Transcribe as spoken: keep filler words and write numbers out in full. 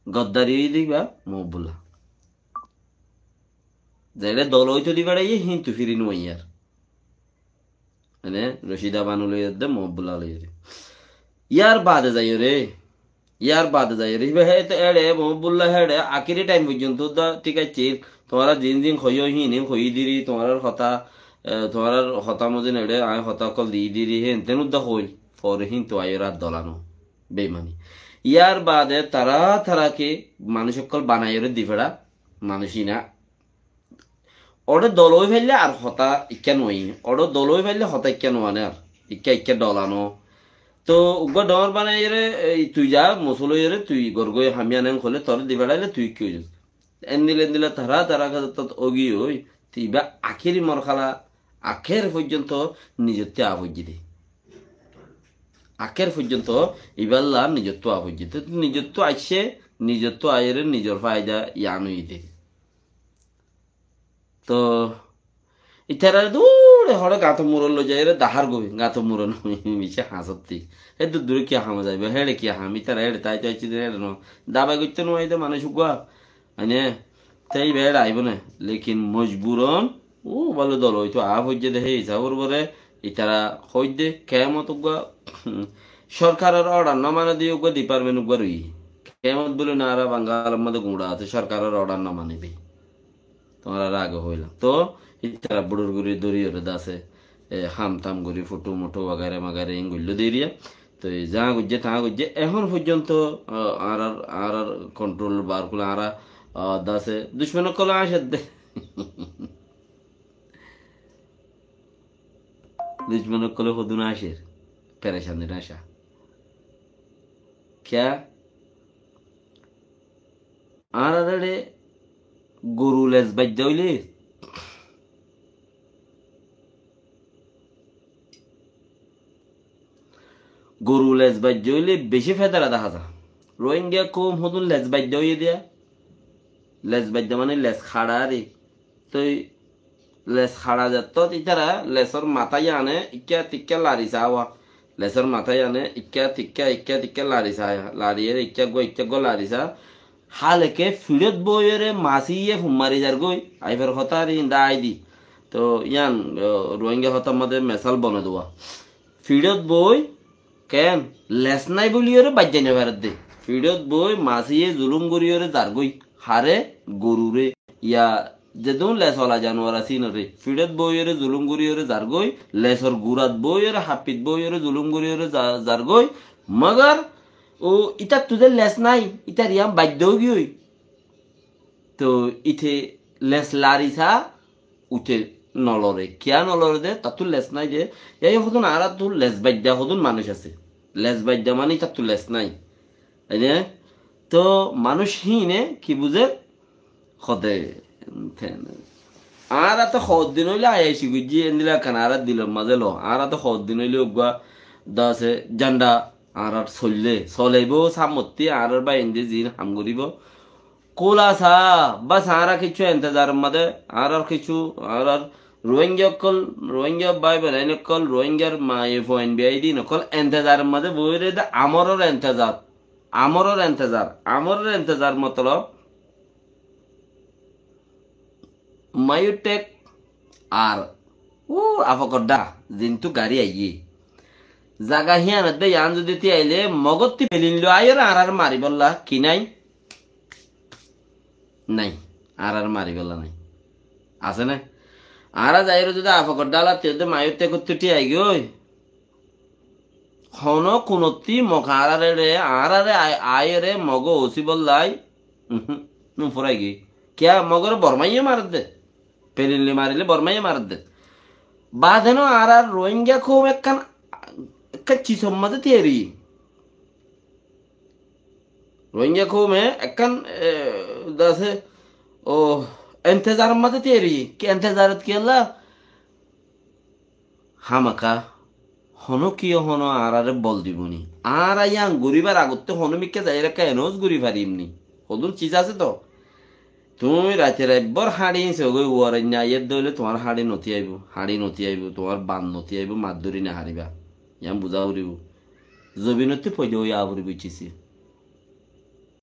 Goddari óiye de íba Mohibbulla. Zeçé dol óito di feçáiye, híntu firi no aiyé ar. Mane, Rocida Banu loiyóre de, Mohibbulla loiyóre. Yar baade zaiyóre, yar baade zaiyóre, íba hé to eçe, Mohibbulla héçe, akéri thaim foijjonto da thík accíl. Tuáñra zin zin hoiyó, hín hín hoiyí diri, tuáñrar hotá, e, tuáñrar hotá mozin eçe, añí hotá ókkol di diri, hénten udda hoil. Fore híntu aiyóre ar dol ano. Beimani. Yar baade tará tará ki manúic ókkol banaiyóre di feçá, manúic ína. Oçé dol ói faille ar hotá ikká no aiyé. Oçé dol ói faille hotá ikká no ane ar. Ikká ikká dol ano. To uggúa dhoóñr banaiyóre, ei, tui za, mosul óiyore, tui gorgói hamiyan en hoile, toré di feçáile tui ikká ói zas. Endilla endilla tará tará ki tót ógi ói, te íba akéri morhala, akér foijjonto nizottú a foijjé de. Akér foijjonto íballa nizottú a foijjé de. Nizottú aiccé, nizottú aiyóre nizor faida yián óiye de. To, itarare dure hoçé gañtor murot loi zaiyóre dahár goi, gañtor murot no, bicí hañsotti. Héddur dure kiyá ham zaibo, héçe kiyá ham, itara héçe tai tai cide héçe no. Dabai goitte no aide manúic uggúa. Aine, te íba héçe aibo ne. Lekin mojburon, ó, bála dol óito a foijjé de, hé hísabor uore itara hoidde, kemot uggúa, sorkaror order no mane de uggúa department uggúa roiye. Kemot buli no, ara Bangalor modde guñça asé, sorkaror order no mane de. Tuáñrare age hoilam. To, ítara buçur gori dóri ore dase, e, ham tam gori, foto moto wagaira magaira in goilló de eriya. To, e, za goijje, ta goijje, ehón foijjonto, a, añárar, añárar kontrolor baár kule añára, a, dase, ducmon ókkol añcer de. Ducmon ókkole hodún añcer, perecanir añca. Kiyá? Añárar eçe goru les baidda óile, goru les baidda óile beci fedara dahá za. Rohingya koum hodún les baidda óiye de. Les baidda mane les haçá ar. Toi les haça zettót ítara lesor matá yíane ikká tikká lari saá. Lesor matá yíane ikká tikká, ikká tikká lari saá. Lariyóre ikká eggúa, ikká eggúa lari saá. Háleke fiçót boóiyore masíye fum mari zargói. Aifar hotá ar inda aidi. To yían, o, Rohingya hotár modde mesal bone duwa. Fiçót boói Keén? Les nái buliyóre baijjá no faredde. Fiçót boói masíye zulúm goríyore zargói. Haré? Gorure. Ya zedún les ola januar asé ínoré. Fiçót boóiyore zulúm goríyore zargói. Lesor gurat boóiyore, happit boóiyore zulúm goríyore za-, zargói. Magar, ó, ítattu ze les nái, ítar yián baidda óigiyoi. Toi íte les lari saá, uite nolore. Kiyá nolore de? Tattú les nái de. Yá, yá hodún añárattu les baidda hodún manúic asé. Les baidda mani tattú les nái. Aine? To manúic híine ki buzer? Hode, te-, añára to hoddin óile ayaici goijjí, endilla ekkán añárar dilor mazé lo. Añára to hoddin óile uggúa dase janda añárar soille, soleibo sámotti añárar bái ende zin ham goríbo. Kúlasa, bas añára kissú entezaror mazé, añárar kissú, añárar Rohingya ókkol, Rohingya bái bonain ókkol, Rohingyar maye fuain biyaidin ókkol entezaror mazé boói roiyé de, amoror entezar, amoror entezar, amoror entezar motolob Mayutek ar, ú, Afokoddha, zintu gari aiyé. Zaga híyanot de yián zodi tíyaile, Mogottí belin loi aiyóre añárar maribolla, ki nái? Nái, añárar maribolla nái. Asé né? Añára zaiyóre zodi Afokoddha alattí de Mayutekottú tíyaigói, Honó kunottí Mog añáráre, añáráre ai-, aiyóre Mogó ósibollái, uhum, nú furáigiyói. Kiyá Mogóre Bormáiye maredde? Pelin loi marile Bormáiye maredde. Baade no añárar Rohingya koum ekkán, ekkán cisor mazé tíyairi. Rohingya koume ekkán, e, dase, o, entezaror mazé tíyairi. Ki entezarot kiyólla? Hámaka honó kiyé honó añáráre bol dibou ni? Añára yían goríbar agottí honó mikká zaiyóre ekká enouz gorí farim ni? Hodún ciz asé toó. Tuñí raite raibbar hañçi sogói uorainna aiyér dé óile tuáñr hañçi notíyaibou, hañçi notíyaibou, tuáñr bant notíyaibou, mat dóri nofaribá. Yían buzá foribóu. Zobinottí foida ói aá foribóu ciz.